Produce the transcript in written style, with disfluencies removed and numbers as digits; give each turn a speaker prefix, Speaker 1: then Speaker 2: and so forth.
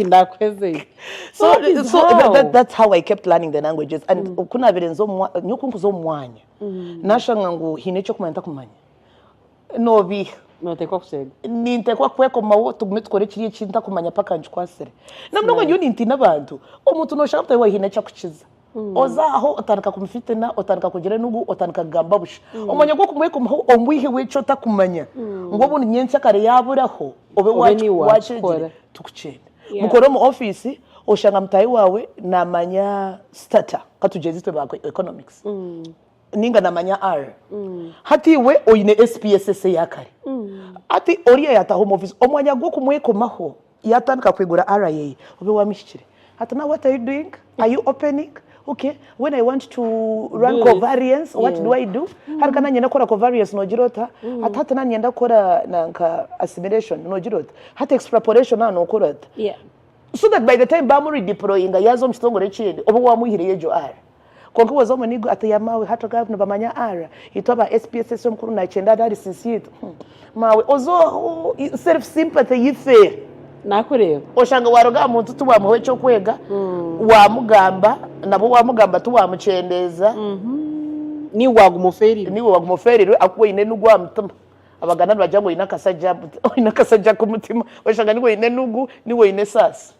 Speaker 1: Tindakuhezeyo.
Speaker 2: So,
Speaker 1: That is
Speaker 2: so
Speaker 1: how.
Speaker 2: that's how I kept learning the languages. And ku naabaire nza omu mwa- nyowe ku nkuza omu mwanya, nashanga ngu haine eky'okumanya ntakumanya, noobiiha.
Speaker 1: Nooteekwa kushega.
Speaker 2: Ninteekwa kwekomaho tugume tukore kiri eki ntakumanya paka nkikwasire. Na munonga nyowe nintiina abantu. Omuntu nooshanga mutaahi waawe haine eki akukiza. Oza aho otandika kumufitina, otandika kugira enugu, otandika kugamba busha. Omwanya gw'okumwekomaho omwiheho eki otakumanya ngu obundi nyenkyakare yaaburaho obe
Speaker 1: Obe niiwe
Speaker 2: wakyegire
Speaker 1: waakikora.
Speaker 2: tikukyenda. Mukore omu ofiisi oshanga mutaahi waawe naamanya stata katugyeze itwe ba economics ninga naamanya R. Hati iwe oine SPSS eya kare. Hati oriya yaataaha omu ofiisi omwanya gw'okumwekomaho Yatandika kwigura R yeye obe wamuhikire ati now what are you doing are you opening okay when I want to run
Speaker 1: Do this.
Speaker 2: covariance what do I do hari ka nanyenda kukora covariance nogira ota ati hati nanyenda kukora nanka assimilation nogira ota hati extrapolation aha nokora ota so that by the time bamu redeployinga yaza omu kitongore ekindi obe wamwihireyo egyo R kwonka waza omu nigo ati ya mawe hati ga nibamanya R itwe aba SPSS omukuru nakyenda analysis yitu Maawe oze oho self sympathy yifeere.
Speaker 1: Nakureeba.
Speaker 2: Oshanga waruga aha muntu tiwamuha ekyokwega, wamugamba nabwo wamugamba tiwamukyendeeza.
Speaker 1: Niiwe waguma ofeerirwe.
Speaker 2: Niiwe waguma ofeerirwe ahakuba oine enugu aha mutima. Abaganda nibagira ngu oine akasajja oine akasajja k'omutima. Oshanga niiwe oine enugu, niiwe oine esaasi.